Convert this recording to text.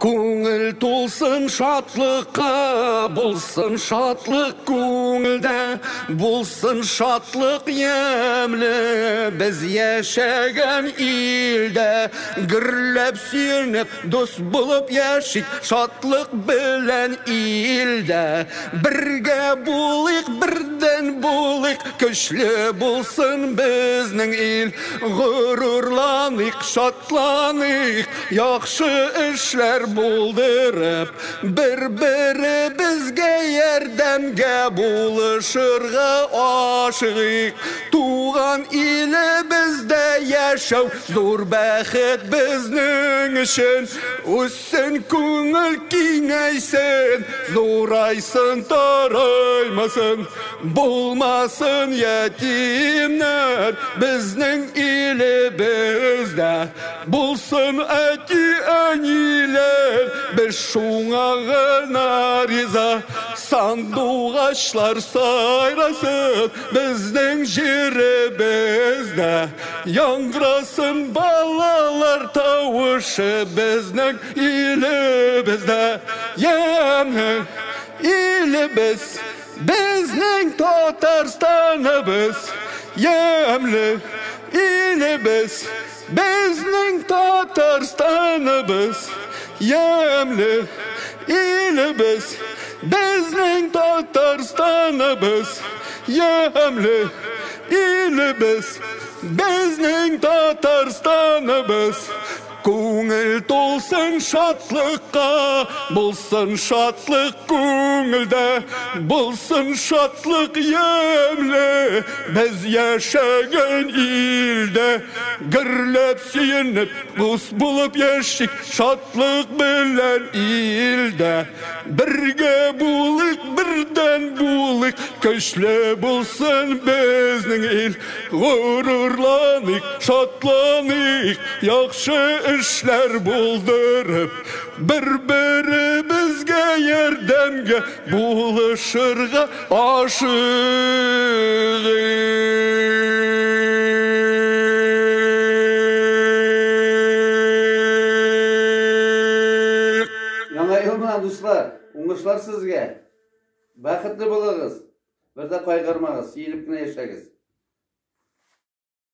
Күңел тулсын шатлыкка, булсын шатлык күңелдә, булсын шатлык ямьле без яшәгән илдә. Гөрләп сөенеп, дус булып яшик шатлык белән илдә. Бергә булыйк, бердән булыйк, көчле булсын безнең ил. Горурланыйк, шатланыйк, яхшы эшләр булдырып, бер-беребезгә ярдәмгә булышырга ашыгыйк. Туган илебездә яшәү зур бәхет безнең өчен. Үссен күңел киңәйсен, зурайсын, тараймасын. Булмасын ятимнәр безнең илебездә. Булсын әти-әниләр, без шуңа гына риза. Сандугачлар сайрасын безнең җиребездә. Яңгырасын балалар тавышы безнең илебездә. Ямьле илебез, безнең Татарстаныбыз. Ямьле илебез, безнең Татарстаныбыз. Ямьле илебез, безнең Татарстаныбыз. Ямьле илебез, безнең Татарстаныбыз. Күңел тулсын шатлыкка, булсын шатлык күңелдә, булсын шатлык ямьле без яшәгән илдә. Гөрләп сөенеп, дус булып яшик шатлык белән илдә. Бергә булыйк, бердән булыйк, көчле булсын безнең ил. Горурланыйк, шатланыйк, яхшы эшләр булдырып, бер-беребезгә ярдәмгә булышырга ашыгыйк. Яңа ел белән, дуслар! Уңышлар сезгә! Бәхетле булыгыз! Бер дә кайгырмагыз, сөенеп кенә яшәгез!